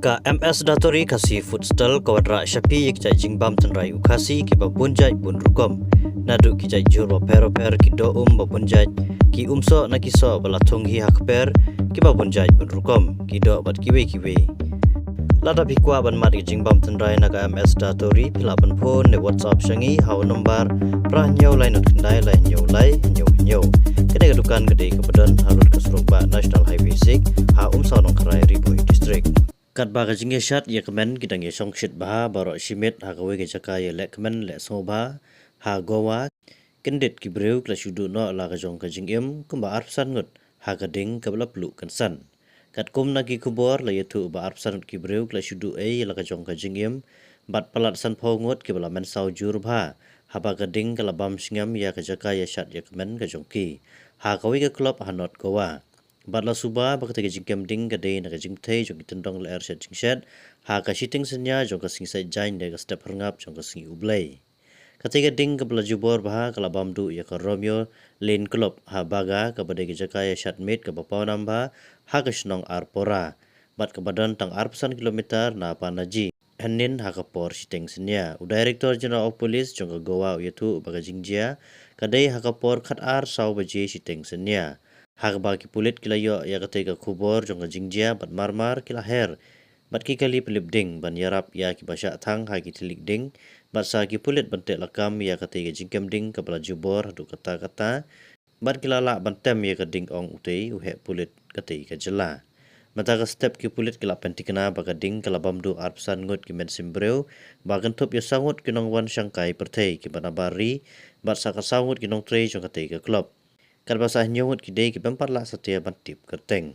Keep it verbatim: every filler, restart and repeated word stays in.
Ka M S Datoori Khasi Food Stall ka wanrah sha phi ïa ki jait jingbam tynrai u Khasi kiba bun jait bun rukom. Naduh ki jait jhur bapher bapher, ki doh um babun jait, ki umsoh na ki soh ba la thung hi ha kper kiba bun jait bun rukom, ki doh bad kiwei kiwei. Lada phi kwah ban mad ïa ki jingbam tynrai na ka M S Datoori, phi lah ban phone ne WhatsApp sha ngi ha u nombar phra hynñiew lai nod khyndai lai hynñiew lai hynñiew hynñiew. Kane ka dukan ka dei kaba don halor ka surok bah National Highway six, ha Umsaw Nongkharai, Ri Bhoi District. Katba ka jingïashad ïakmen ki dang ïashong shit bha baroh shi miet ha kawei ka jaka ïalehkmen lehsngewbha ha Goa, kyndit ki briew ki la shu duh noh la ka jong ka jingim kumba arphew san ngut ha ka ding kaba la pluh kynsan. Katkum na ki khubor la ïathuh ba arphew san ngut ki briew ki la shu duh ei la ka jong ka jingim, bad palat sanphew ngut kiba la mynsaw jur bha, haba ka ding ka la bam sngem ïa ka jaka ïashad ïakmen ka jong ki ha kawei ka club ha North Goa. Bad la suba ba katei ka jingkem ding ka dei na ka jingpyrthei jong ki tyndong lyer shet jingshet ha ka shiteng synñia jong ka sngi Saitjaiñ ne ka step hyrngap jong ka sngi U Blei. Katei ka ding kaba la jubor bha ka la bam duh ïa ka Romeo Lane Club ha Baga, kaba dei ka jaka ïashad miet kaba pawnam bha ha ka shnong Arpora, bad kaba don tang arphew san kilometer na Panaji, hynnin ha ka por shiteng synñia. U Director General of Police jong ka Goa u ïathuh ba ka jingjia ka dei ha ka por khatar saw baje shiteng synñia, ha kaba ki pulit ki la ïoh ïa katei ka khubor jong ka jingjia bad marmar ki la her bad ki kali pynlip ding ban ïarap ïa kiba shah thang ha ki thylliej ding, bad sa ki pulit ban teh lakam ïa katei ka jingkem ding kaba la jubor haduh katta katta, bad ki la lah ban tem ïa ka ding, ong utei u heh pulit katei ka jylla. Mynta ka step ki pulit ki la pynthikna ba ka ding ka la bam duh arphew san ngut ki mynsiem briew, ba kynthup ïa saw ngut ki nongwan shangkai pyrthei kiba nabar ri, bad sa ka saw ngut ki nongtrei jong katei ka club. Katba sa hynñiew ngut ki dei ki bym pat lah satia ban tip kyrteng.